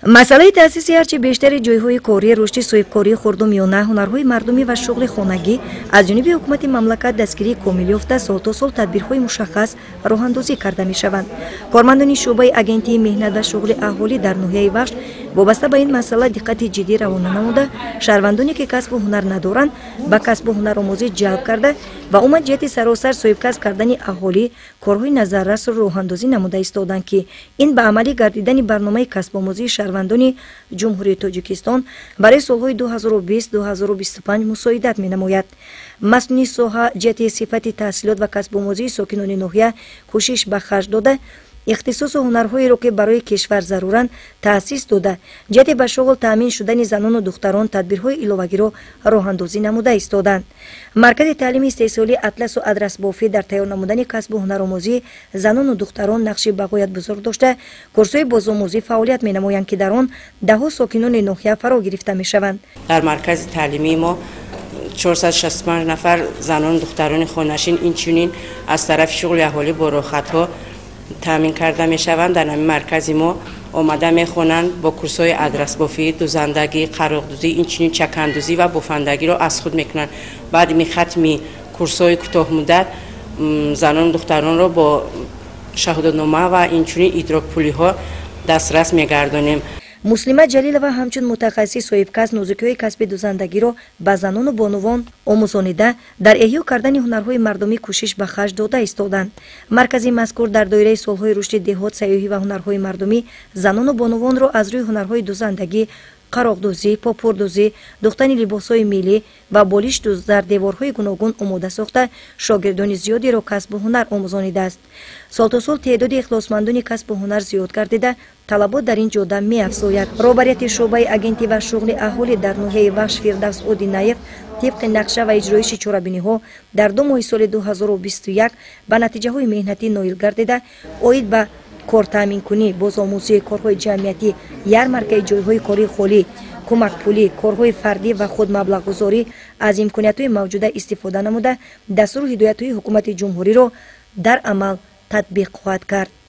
Масъалаи таъсиси ҳарчи бештари ҷойҳои корӣ, рушди соҳибкории хурду миёна, ҳунарҳои мардумӣ ва шуғли хонагӣ аз ҷониби ҳукумати мамлакат дастгирии комил ёфта, сол то сол тадбирҳои мушаххас роҳандозӣ карда мешаванд. Кормандони шӯъбаи Агентии меҳнат ва шуғли аҳолӣ дар ноҳияи Вахш вобаста ба ин масъала диққати ҷиддӣ равона намуда, шаҳрвандоне ки касбу ҳунар надоранд, ба касбу ҳунаромӯзӣ ҷалб карда ва умуман ҷиҳати саросар соҳибкасб кардани аҳолӣ корҳои назаррасро роҳандозӣ намуда истоданд, ки ин ба амалӣ гардидани барномаи касбомӯзии шаҳрвандони Ҷумҳурии Тоҷикистон барои солҳои 2020-2025 мусоидат менамояд. Масъулини соҳа ҷиҳати сифати таҳсилот ва касбомӯзии сокинони ноҳия кӯшиш ба харҷ дода, ихтисосу ҳунарҳоеро, ки барои кишвар заруранд, таъсис дода, ҷиҳати ба шуғл таъмин шудани занону духтарон тадбирҳои иловагиро роҳандозӣ намуда истоданд. Маркази таълими истеҳсолии атласу адрасбофӣ дар тайёр намудани касбу ҳунаромӯзии занону духтарон нақши бағоят бузург дошта, курсҳои бозомӯзӣ фаъолият менамоянд, ки дар он даҳҳо сокинони ноҳия фаро гирифта мешаванд. Дар маркази таълимии мо 465 нафар занону духтарони хонашин, инчунин аз тарафи шуғли аҳолӣ бо роҳхатҳо таъмин карда мешаванд. Дар ҳамин маркази мо омада мехонанд, бо курсҳои адрасбофӣ, дузандагӣ, қароқдӯзӣ, инчунин чакандӯзӣ ва бофандагиро аз худ мекунанд. Баъди хатми курсҳои кӯтоҳмуддат занону духтаронро бо шаҳодатнома ва инчунин идрокпулиҳо дастрас мегардонем. Муслима Ҷалилова ҳамчун мутахассис соҳибкасб нозукиҳои касби дузандагиро ба занону бонувон омӯзонида, дар эҳё кардани ҳунарҳои мардумӣ кӯшиш ба харҷ дода истоданд. Маркази мазкур дар доираи солҳои рушди деҳот, сайёҳӣ ва ҳунарҳои мардумӣ занону бонувонро аз рӯи ҳунарҳои дузандагӣ, қароқдӯзӣ, попурдӯзӣ, духтани либосҳои миллӣ ва болиштдӯз дар деворҳои гуногун омода сохта, шогирдони зиёдеро касбу ҳунар омӯзонидааст. Сол то сол теъдоди ихлосмандони касбу ҳунар зиёд гардида, талабот дар ин ҷода меафзояд. Роҳбарияти шӯъбаи Агентӣ ва шуғли аҳолӣ дар ноҳияи Вахш Фирдавс Одинаев тибқи нақша ва иҷроиши чорабиниҳо дар 2 моҳи соли 2021 ба натиҷаҳои меҳнатӣ ноил гардида, оид ба кортаъминкунӣ, бозомӯзии корҳои ҷамъиятӣ, ярмаркаи ҷойҳои кории холӣ, кӯмакпулӣ, корҳои фардӣ ва худмаблағгузорӣ аз имкониятҳои мавҷуда истифода намуда, дастуру ҳидоятҳои ҳукумати ҷумҳуриро дар амал татбиқ хоҳад кард.